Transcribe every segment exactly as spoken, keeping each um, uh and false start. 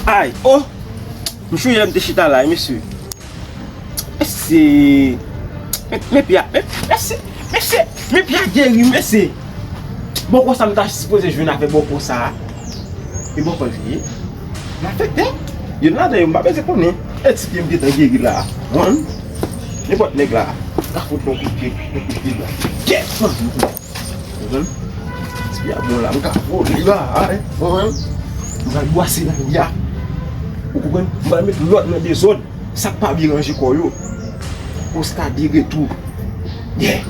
Ay, oh! M chonje lè m te chita la, mesye. Mesye. Men, men pye a, men, mesye, mesye, men pye a geri, mesye. Bòkò sa m ta sipoze jwenn avè bòkò sa a. E bòkò l te ye. M afekte. Youn ladan yo, m pa bezwen konnen. E ti pye m gentan geri la a. Wan. Nenpòt nèg la a. M ka fout yon kout pye, yon kout pye la. Kè! Konprann? Ti pye a bon la, m ka vole la, hein. Konprann? M pral bwase nan li a. Ou konprann? M pral met lòd nan dezòd. Sa k pa byen ranje kò yo. Oscar de retour. Yeah!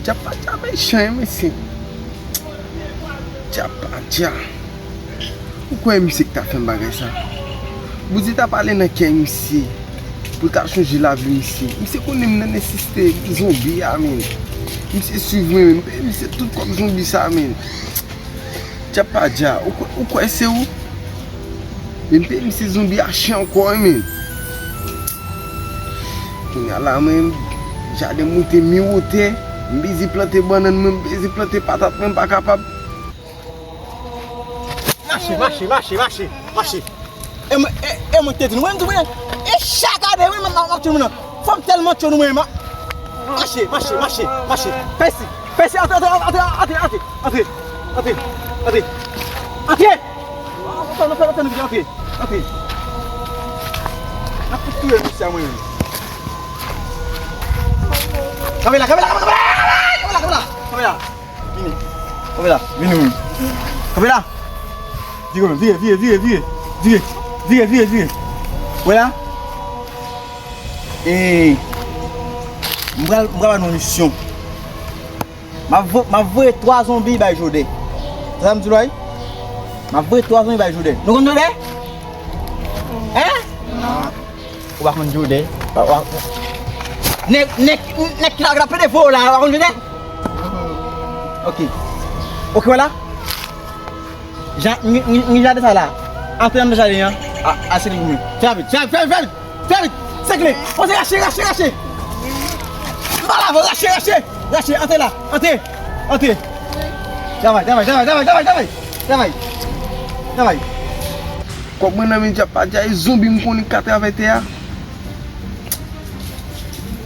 Djab pa dja mechan, wi, mesye. Djab pa dja. Ou kwè misye ki ta fè m bagay sa? Bondye ta pale nan kè misye. Pou l ta chonje lavi misye. Misye konnen m nan nesesite zonbi a, men. Misye swiv mwen, men. M peye misye tout kòb zonbi sa, men. Djab pa dja, ou kwè, ou kwè se ou? E m peye misye zonbi a chen ankò, wi, men. Kounye a la, mwen, jaden mwen te miwote, m bezwen plante bannann mwen, m bezwen plante patat mwen, m pa kapab. Mache, mache, mache, mache, mache. E mwen, e, e mwen te di nou, mwen, mwen, e chak ane, wi, mwen, mwen, mwen, mwen, fò m tèlman tchò nou, mwen, mwen. Mache, mache, mache, mache. Fè isi, fè isi, antre, antre, antre. Antre, antre, antre, antre. Antre! Antre, antre, antre, antre. Antre. N ap fout touye misye a mwen menm. Kanpe la, kanpe la, kanpe la, kanpe la, kanpe la, kanpe la. Vini. Kanpe la, vini, vini. Kanpe la. Vire, vire, vire, vire, vire. Vire, vire, vire, vire. Wè la. E, m pral, m pral ba nou yon misyon. M ap vo-, m ap voye twa zonbi bay Jodè. Sa m di w la, wi? M ap voye twa zonbi bay Jodè. Nou konn Jodè? Hein? Ou pa konn Jodè? Wa, wa, nèg, nèg, nèg ki la, la plede voye w la, ou pa konn Jodè? Ok. Ok, wè la. Jan, ni, ni, ni jaden sa la. Antre anndan jaden an. A, a, se li pou mwen. Fè vit, fè vit, fè vit, fè vit. Fè vit. Sèkle. Poze rache, rache, rache. M pa la, rache, rache. Rache, antre la. Antre. Antre. Travay, travay, travay, travay, travay, travay. Travay. Travay. Kòb mwen nan men djab pa dja, e zonbi m konnen k ka travèse tè a.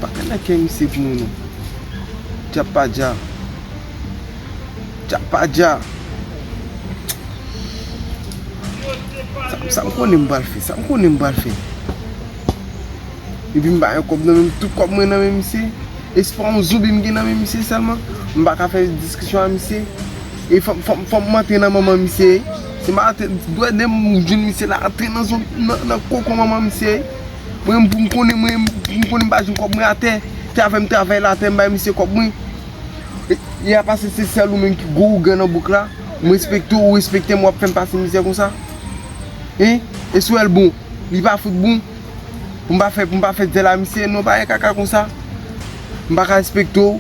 Pa ka nan kè misye pou mwen non. Djab pa dja. Djab pa dja. Sa, sa m konnen m pral fè, sa m konnen m pral fè. Epi m pa gen kòb nan men m, tout kòb mwen nan men misye. Espwa yon zonbi m gen nan men misye sèlman. M pa ka fè diskisyon a misye. E fò, fò, fò m antre nan manman misye. Se m antre, dwèt de m jwenn misye la antre nan zon, nan, nan koko manman misye. Mwen menm pou m konnen, mwen menm pou m konnen m pa jwenn kòb mwen atè. Te avè m travay la atè, m bay misye kòb mwen. E, e a pase se sèl ou menm ki gwo ougan nan bouk la. M respekte w, ou respekte m, w ap fè m pase mizè konsa? Hein? E si w wè l bon, li pa fout bon? Pou m pa fè, pou m pa fè zèl a misye, non, pa gen kaka konsa. M pa ka respekte w.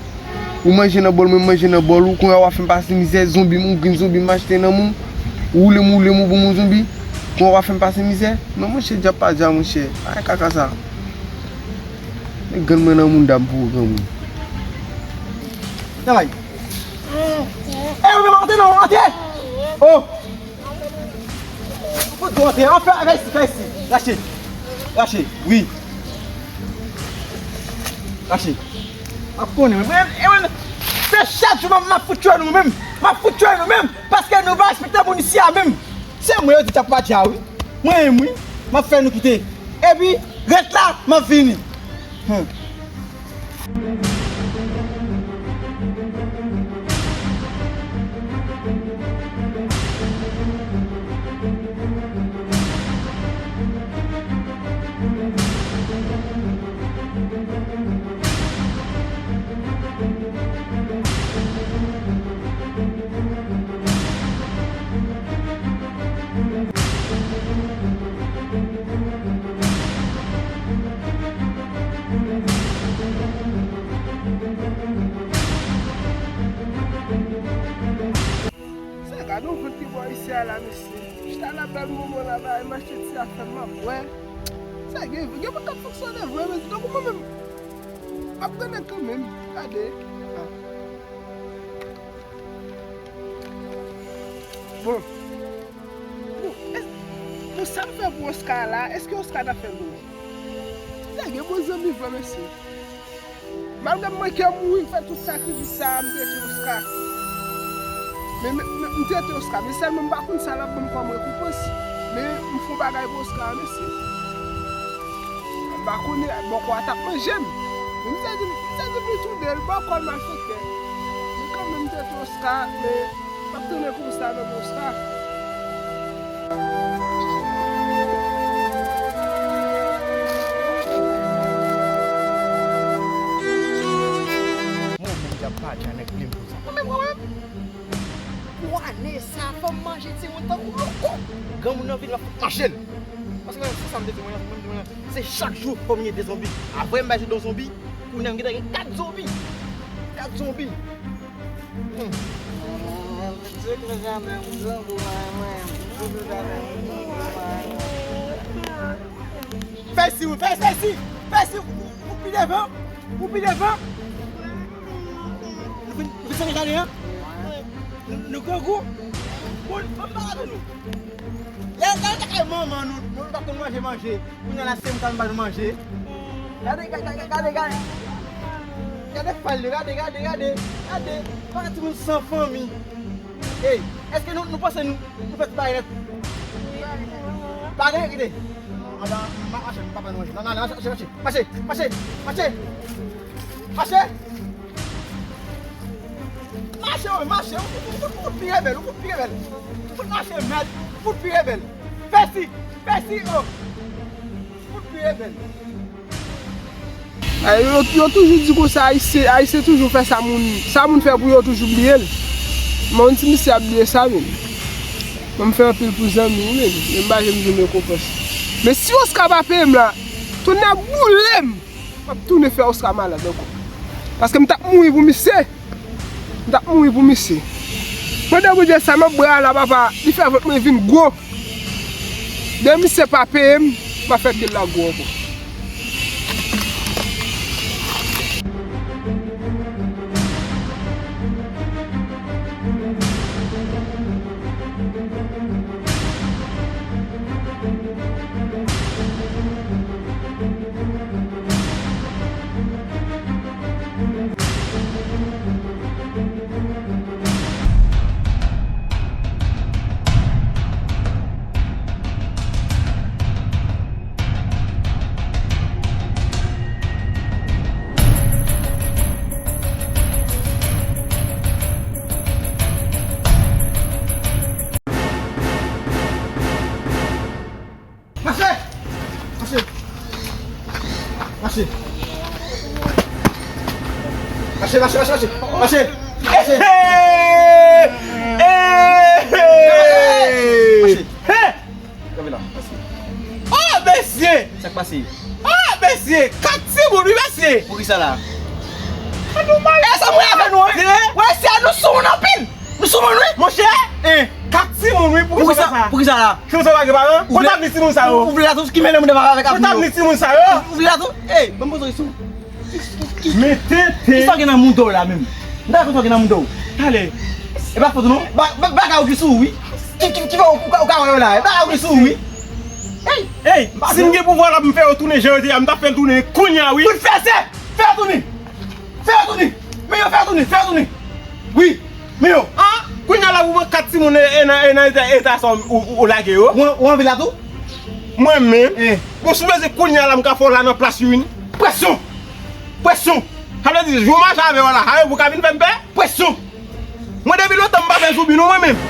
Ou manje nan bòl mwen, m manje nan bòl ou. Kounye a w ap fè m pase mizè, zonbi m, ou gen zonbi m achte nan men w. Ou woule m, woule m, ou bon m yon zonbi. Kounye a w ap fè m pase mizè. Non, monchè, djab pa djab, monchè. Pa gen kaka sa. Men grann mwen nan moun dam pou ou, granmoun. Travay. E, ou menm antre non, antre. Oh! Fout dwòl, antre. An fè, fè isi, fè isi. Rache. Rache. Wi. Rache. M ap konnen, mwen, mwen, mwen, se chak jou m ap, m ap fout tchwe nou menm. M ap fout tchwe nou menm. Paske nou pa respekte moun isi a menm. Se mwen yo di djab pa dja, wi. Mwen menm, wi. M ap fè nou kite. Epi, rete la, m ap vini. Hmm. Gade yon vant ki bò isi a la, mesye. Chita la bèl moman la, ba, m achte ti afè m, m ap bwè. Sa gen, gen moun k ap fonksyone vre, mesye. Tankou mwen menm, m ap grennen kanmenm. Gade. Ah. Bon. Bon, es-, bon, sa m fè pou Oscar la, èske Oscar ta fè l pou mwen? Sa gen bon zanmi vre, mesye. Malgre m manke mouri, m fè tout sakrifis sa a, m trete Oscar. Men, men, men, m trete Oscar, men sèlman m pa konn sa l ap ban m kòm rekonpans. Men m fè yon bagay pou Oscar, mesye. M pa konnen, bòkò a t ap manje m. Men m sezi, m sezi m li toude, l bòkò l malfektè. Men kanmenm m trete Oscar, men m ap tounen konsa menm Oscar. Mwen menm, y ap pa dja nèg plim konsa. Mwen menm, mwen menm. Pou ane sa, fò m manje timoun tankou loko. Granmoun nan vin, m ap fout manje l. Paske se sa m te di mwen, mwen di mwen, se chak jou fò m gen de zonbi. Apre m bay de zonbi, kounye a m gentan gen kat zonbi. Kat zonbi. Hmm. Fè isi, wi, fè, fè isi, fè isi, ou, ou pi devan, ou pi devan. Nou fin, nou fin sere jaden an? Nou, nou grangou? Bon, bon, pa avè nou. Lè, lè, lè, lè, manman nou, nou pa konn manje, manje. Kounye a la, se m k al ba nou manje. Gade, gade, gade, gade, gade. Gade fal yo, gade, gade, gade. Gade, pa timoun san fanmi. Ey, èske nou, nou panse nou, nou fè tout bagay nèt? Pa gen, kite. Anba, ma-, mache, papa nou manje. Nan, nan, nan, mache, mache, mache, mache, mache. Mache, mache, wi, mache, ou, ou, ou, ou fout pi rebèl, ou fout pi rebèl. Ou fout mache, mèd, ou fout pi rebèl. Fè si, fè si, o. Ou fout pi rebèl. Ay, yo, yo toujou di konsa, Ayisyen, Ayisyen toujou fè sa moun, sa moun fè pou yo toujou bliye l. Men yon ti misye ap bliye sa, menm. Mwen, m fè anpil pou zanmi, wi, menm. Men m pa janm jwenn rekonpans. Men si Oscar pa peye m la, tonnè boule m! M ap tounen fè Oscar malad ankò. Paske m t ap mouri pou misye. M t ap mouri pou misye. Pandan Bondye sa, m ap bwè a la, papa, li fè vant mwen vin gwo. Depi misye pa peye m, m ap fè ke l la gwo ankò. Mache! Mache! Mache! Mache, mache, mache, mache! Mache! Mache! Hey! Hey! Mache! Hey! Kanpe la, mache! Oh, mesye! Sa k pase? Oh, mesye! Kat timoun, wi, mesye! Poukisa la? E sa mwen avè nou, wi! Wè, se a nou sou moun anpil! Nou sou moun, wi! Monchè! Kat timoun, wi, poukisa sa? Poukisa la? Timoun sa pa gen paran? Kote avni timoun sa yo? Ou vle la tou, ki mele moun devan avèk avni yo? Kote avni timoun sa yo? Ou vle la tou? Ey, ban m poze w kesyon. Men tenten. Kisa w gen nan mouda w la menm? M ta konn sa w gen nan mouda w. Talè. E pa fòt ou non. Ba, ba, bagay ou ki sou ou, wi. Ki, ki, ki fè ou, ou ka, ou ka wè yo la. E bagay ou ki sou ou, wi. Ey! Ey, si m gen pouvwa la pou m fè yo tounen jan yo te ye a, m t ap fè l tounen kounye a, wi. Pou l fè se! Fè yo tounen! Fè yo tounen! Men yo fè yo tounen! Fè yo tounen! Wi! Men yo! An! Kounye a la pou mwen kat timoun e, e nan, e nan eta, eta sa w, ou, ou, ou lage yo. Ou, ou anvi la tou? Mwen menm? Eh. Bon, si w bezwen kounye a la, m ka fè w la nan plas yo, wi. Presyon! Presyon! Sa vle di, jou m mache avè w la, sa vle di pou w ka vin fè m pè? Presyon! Mwen depi lontan m pa fè zoubi non mwen menm.